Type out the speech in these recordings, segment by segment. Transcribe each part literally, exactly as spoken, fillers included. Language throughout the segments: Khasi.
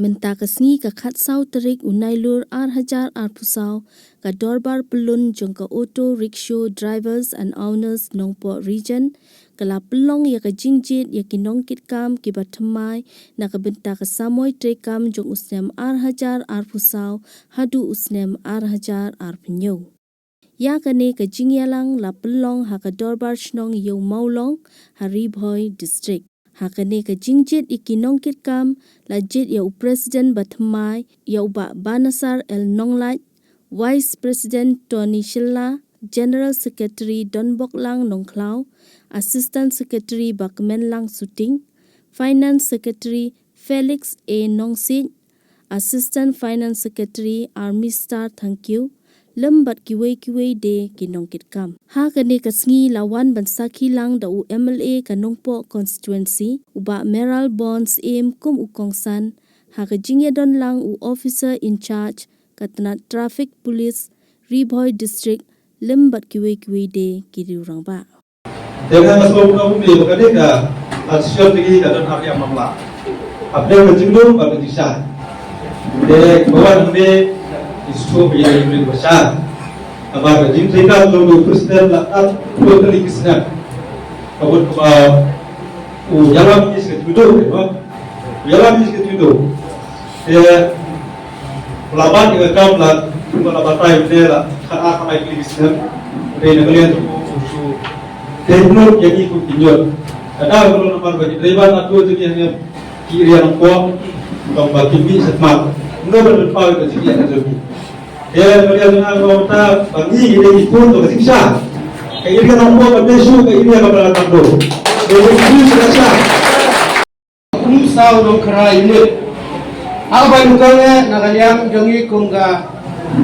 Mynta ka sngi ka khatsaw tarik u Nailur ar hajar arphew saw, ka dorbar pyllun jong ka Auto Rickshaw Drivers and Owners Nongpoh Region ka la pynlong ïa ka jingjied ïa ki nongkitkam kiba thymmai na ka bynta ka samoi treikam jong u snem ar hajar arphew saw haduh u snem ar hajar arphew hynñiew. Ïa kane ka jingïalang la pynlong ha ka dorbar shnong Ïew Mawlong ha Ri Bhoi District. Ha kane ka jingjied ïa ki nongkitkam la jied ïa u President ba thymmai ïa u Bah Banasar L Nonglait, Vice President Tony Shylla, General Secretary Donboklang Nongkhlaw, Assistant Secretary Bah Kmenlang Suting, Finance Secretary Felix A Nongsiej, Assistant Finance Secretary Armistar Thangkhiew, lem bad kiwei kiwei de ki nongkitkam. Ha kane ka sngi la wan ban sakhi lang da u M L A ka Nongpoh Constituency, u Bah Mayralborn Syiem kum u kongsan, ha ka jingïadon lang u Officer in Charge ka tnat Traffic Police, Ri Bhoi District, lem bad kiwei kiwei de ki riew rangbah. Te nga nga sngewbha kumne ba ka dei ka, ah, shisha te ka don ar ïa mamla. Hapdeng ka jingdum bad ka jingshisha. Te ba wan hangne, i sngewbha ïa ka jingdum ba shisha. Haba ka jingtrei ka tu tu President la ar phew tylli ki snem. Ka bun kaba u ïalam ki sngewthuh, no? U ïalam ki sngewthuh. Te la ban ïa ka kam la, la batai te la, ka a ka mai kli snem. Te na ka liang tu, tu, te nut ïa ki kum ki nut. Ka da ka long namar ba ki driver na tu tu ki hangem ki ria nang kuang, tang ba ki mi setmat. Nut ba pa ka jingïa ka jingïa. Te ka liang na ka ta ba ngi ïa ki pun tu ka jingshisha. Ka ria nang kuang ba te shu ka ria ka ba la tang tu. Te ki shisha. Umsaw Nongkharai Unit. Haba ngi kong eh na ka liang jong ngi kum ka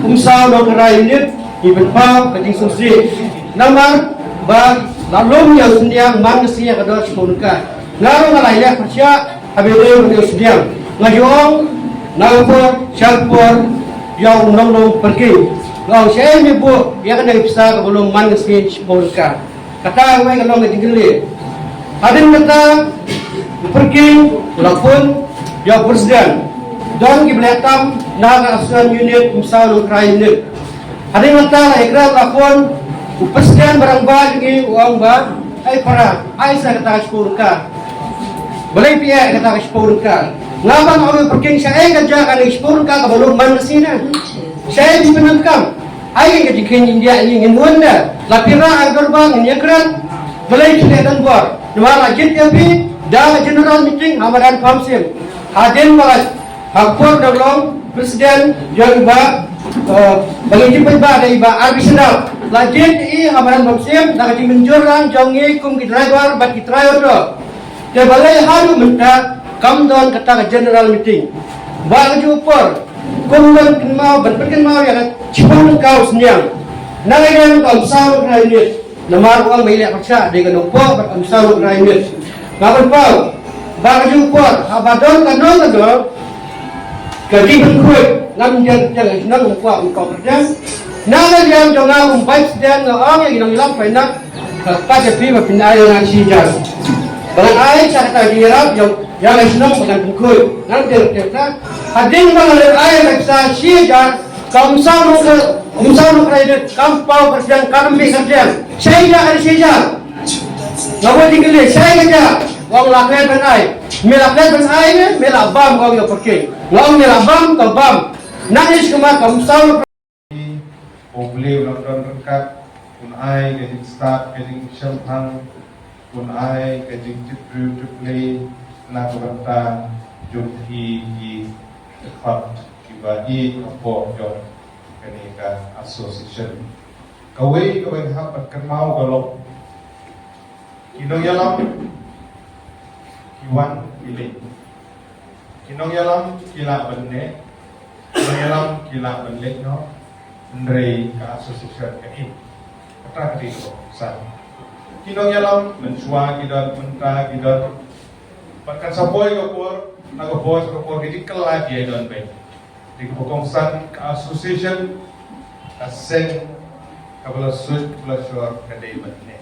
Umsaw Nongkharai Unit, ngi pynpaw ka jingsngewsih. Namar ba la lum ïa u syndiang man ka sngi ïa ka dor shiphew ryngkat. Nga ruh nga la ïaleh pyrshah haba ïadei bad u syndiang. Nga ju ong na ka por sha ka por ïa u nonglong pyrkhing. Nga ong shaei me buh ïa kane ka pisa kaba lum man ka sngi shiphew ryngkat. Kata kawei ka long ka jingkylli. Hadien kata, u pyrkhing u la phone ïa u president. Don kiba leh tam na ka Association Unit, Umsaw Nongkharai Unit. Hadien kata la ïakren la phone, u president ba rangbah jong ngi u ong ba, ai para, ai sa kata ka shiphew ryngkat. Balei phi ai kata ka shiphew ryngkat? Nga ban ong u pyrkhing shaei ka jia kane ka shiphew ryngkat kaba lum man ka sngi ne. Shaei phi pyndonkam. Ai ka jingkheiñ India ïa ngi ngin wan da. La phi rah ha ka dorbar ngin ïakren. Balei phi leh donbor? Namar la jied ïa phi da ka general meeting ha madan Pamsiem. Hadien ba la ha ka por da long president jong i Bah, eh, ba ngi jied bad i Bah R B Syndap. La jied ïa i ha madan Pamsiem da ka jingmynjur lang jong ngi kum ki driver bad ki trai auto. Te balei haduh mynta kam don kata ka general meeting. Ba ka juh por kum ban kynmaw, ban pynkynmaw ïa ka shiphew tyngka u synñiang. Na ka liang ka Umsaw Nongkharai Unit. Namar u ong ba i leh pyrshah dei ka Nongpoh bad ka Umsaw Nongkharai Unit. Nga pynpaw ba ka juh por haba don kano kano ka jingpynkhuid, ngam ïa ka shnong Nongpoh, Nongpoh kyrteng. Na ka liang jong nga kum vice president nga ong ïa ki nongïalam pynnak. Ka pat ïa phi ba phin ai ïa nga shi hajar. Ba ngan ai sha kata ka jingïarap ïa, ïa ka shnong ba ngan pynkhuid. Ngan ïa kata. Hadien ba ngan ai ïa ka shi hajar, ka Umsaw Nongkha-, Umsaw Nongkharai Unit kam paw kyrteng, kam mih kyrteng. Shaei ka shi hajar. Nga wan jingkylli shaei ka jia. Ong la klet ban ai. Me la klet ban ai ne, me la bam, ong ïa u pyrkhing. Nga ong me la bam, ka bam. Nang ïa shi kama ka Umsaw Nongkharai Hopefully u la don ryngkat, un ai ka jingstad, ka jingshemphang, un ai ka jingtip briew tip Blei na ka bynta jong ki, ki khot kiba ïeit hapoh jong kane ka association. Kawei kaba nga hap ban kynmaw ka long ki nongïalam ki wan ki leit. Ki nongïalam ki lah ban neh, ki nongïalam ki lah ban leit noh, hynrei ka association ka im. Kata ka dei kaba kongsan. Ki nongïalam mynshuwa ki don, mynta ki don. Bad kan sa poi ka por, na ka por, ka por ki jingkylla ki ïa don beit. Dei kaba kongsan ka association, ka seng kaba la suit, kaba la shor, ka dei ban neh.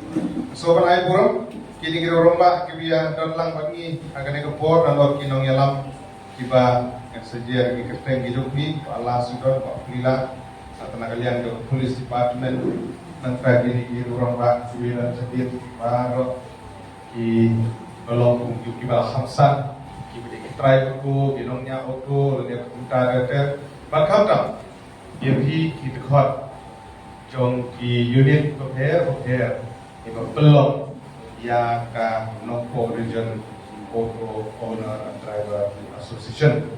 So ban ai burom, kine ki rangbah kiba ïa don lang bad ngi ha kane ka por, nalor ki nongïalam kiba Sa jia ki kyrteng ki jong phi, Bah Lasudon, Bah Prila, sa tang na ka liang jong Police Department, nangta kine ki ruh rangbah, civilian, sadiat, baroh kiba long kum ki, kiba la khamsan, kiba dei ki trai auto, ki nongñiah auto, lane kumta ter ter. Bad khamtam ïa phi ki dkhot jong ki unit bapher bapher kiba pynlong ïa ka Nongpoh Region Auto Owner and Driver Association.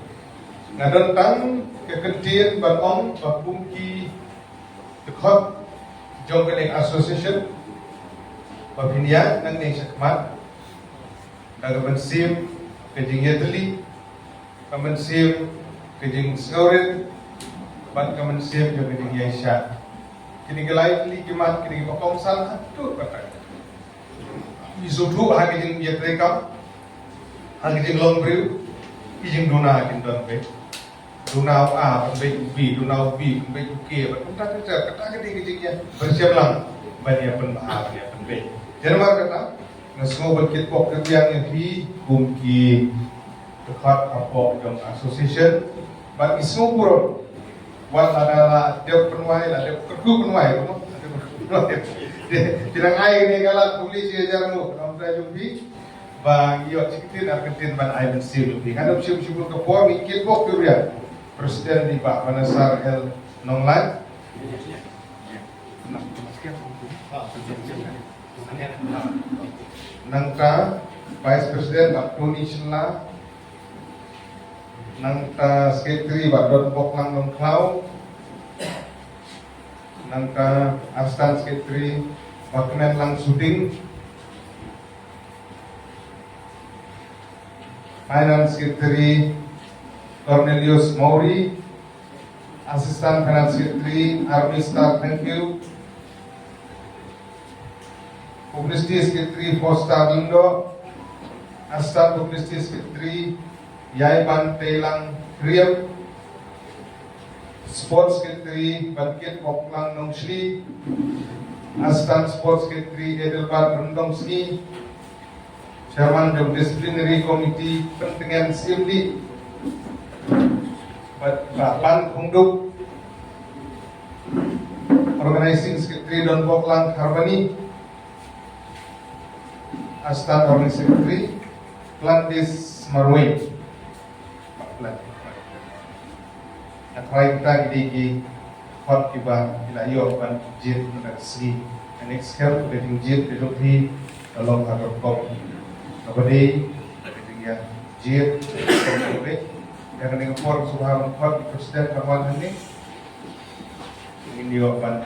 Nga don tang ka kyntien ban ong ba kum ki dkhot jong kane ka association, ba phin ïaid nangne shakhmat da ka mynsiem ka jingïatylli, ka mynsiem ka jingsngewrit, bad ka mynsiem jong ka jingïaishah. Kine ki lai tylli ki mat, kine kiba kongsan haduh katta. Ngi sngewthuh ha ka jingïatreilang, ha ka jinglong briew, ki jingduna kin don beit. Duna u A ban beit u B, duna u B ban beit u K, bad kumta ter ter. Kata ka dei ka jingïa pyrshah lang ban ïa pynbha, ban ïa pynbeit. Te namar kata, nga sngew ban kitbok kitrwiang ïa phi kum ki dkhot hapoh jong association. Bad ngi sngew burom, wat lada la dep pynwai, la dep kyrkhu pynwai, kumno? La dep kyrkhu pynwai. Te, te dang ai kane ka lad pule shi hajar ngut, namar jong phi, ba ngi ïoh shi kyntien ar kyntien ban ai mynsiem ïa phi. Nga dang shim shibun ka por, ngi kitbok kitrwiang President i Bah Manassar L Nonglait. Nangta Vice President Bah Tony Shylla. Nangta Secretary Bah Donboklang Nongkhlaw. Nangta Assistant Secretary Bah Kmenlang Suting. Finance Secretary Cornelius Mowry, Assistant Finance Secretary Armistar Thangkhiew, Publicity Secretary Foster Lyngdoh, Assistant Publicity Secretary Ïaiban Teilang Riam, Sports Secretary Bah Kitboklang Nongshli, Assistant Sports Secretary Adelbert Rymdongsngi, Chairman jong Disciplinary Committee Pyntngen Syiemlieh, Bah Ban Khongdup, Organizing Secretary Donboklang Kharbani, Assistant Organizing Secretary Plandis Marwein. Nga tharai kita ki dei ki dkhot kiba ngi la ïoh ban jied mynta ka sngi. Ka next step ka jingjied ka jong phi ka long ha ka rukom kaba dei, ka jingïajied ka rukom kaba dei. Ïa kane ka por sngewbha ban khot ki president ban wan hangne. Ngin ïoh ban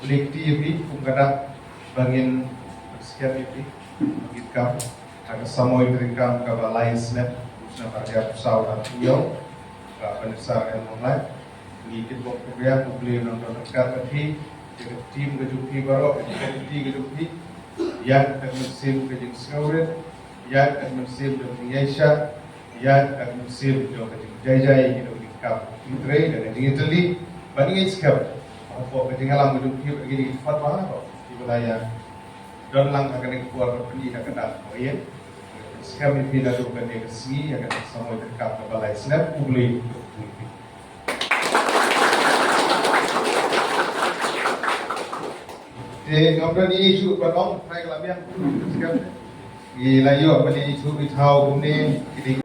leh kti ïa phi kum ka dak ba ngin skhem ïa phi ba ngin kam ha ka samoi treikam kaba lai snem, u snem ar hajar arphew saw. Ka Pynursah L Nonglait, ngi kitbok kitrwiang, U Blei un nang don ryngkat bad phi, ïa ka team ka jong phi baroh, ïa ka committee ka jong phi, ïa ka mynsiem ka jingsngewrit, ïa ka mynsiem jong ka jingïaishah, ïa ka mynsiem jong ka jingjai jai, ïa ka jingkam, ka jingtrei, ka jingïatylli, bad ngi skhem ba hapoh ka jingïalam ka jong phi bad kine ki dkhot baroh kiba la ïa don lang ha kane ka por ba phi da ka dak ba ïa skhem ïa phi naduh kane ka sngi, ïa kane ka samoi treikam kaba lai snem. U Blei un phi. Te ngam don ïa shuh ban ong, trai ka la biang. Skhem. Ngi la ïoh ban ïa shuh ïa thaw kumne, ki dei